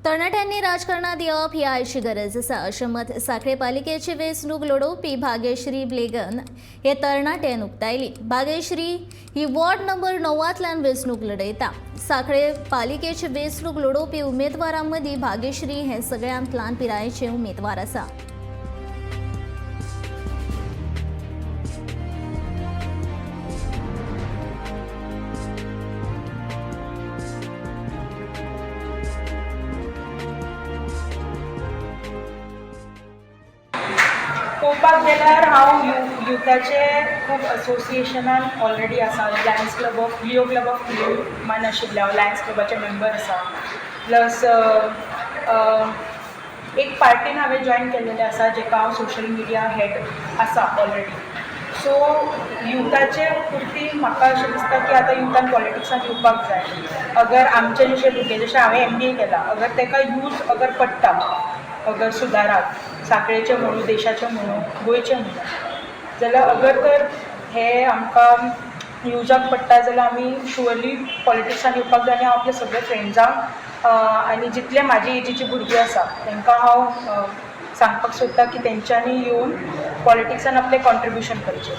तरणाट्यांनी राजकारणात येवप ही आयची गरज आसा अशें मत सांखळे पालिकेची वेंचणूक लडोवपी भाग्यश्री ब्लेगन हे तरणाट्यान उक्तायली. भाग्यश्री ही वॉर्ड नंबर 9 वेंचणूक लढयता. सांखळे पालिकेची वेंचणूक लडोवपी उमेदवारां मदीं भाग्यश्री हे सगळ्यांत ल्हान पिरायेचे उमेदवार आसा. पळोवपाक गेल्यार हांव युथाचे खूब असोसिएशनान ऑलरेडी आसा. Lions Club of Leo, Club of लिओमान आशिल्लें हांव, लायन्स क्लबाचें मेंबर आसा. प्लस एक पार्टीन हांवें जॉयन केल्लेलें आसा, जेका हांव सोशल मिडिया हेड आसा ऑलरेडी. सो युथाचे पुरती म्हाका अशें दिसता की आतां युथान पॉलिटिक्सान येवपाक जाय. अगर आमचे जशे भुरगे, जशें हांवें एमबीए केला, अगर ताका यूज अगर पडटा अगर सुदाराक, सांखळेचें म्हणूं, देशाचें म्हणूं, गोंयचें म्हणूं, जाल्यार अगर तर हे आमकां युजाक पडटा जाल्यार आमी शुअरली पॉलिटिक्सान येवपाक जाय. आनी हांव आपल्या सगळ्या फ्रेंड्सांक आनी जितले म्हाजे एजीची भुरगीं आसा तांकां हांव सांगपाक सोदता की तेंच्यांनी येवन पॉलिटिक्सान आपलें कॉन्ट्रिब्युशन करचें.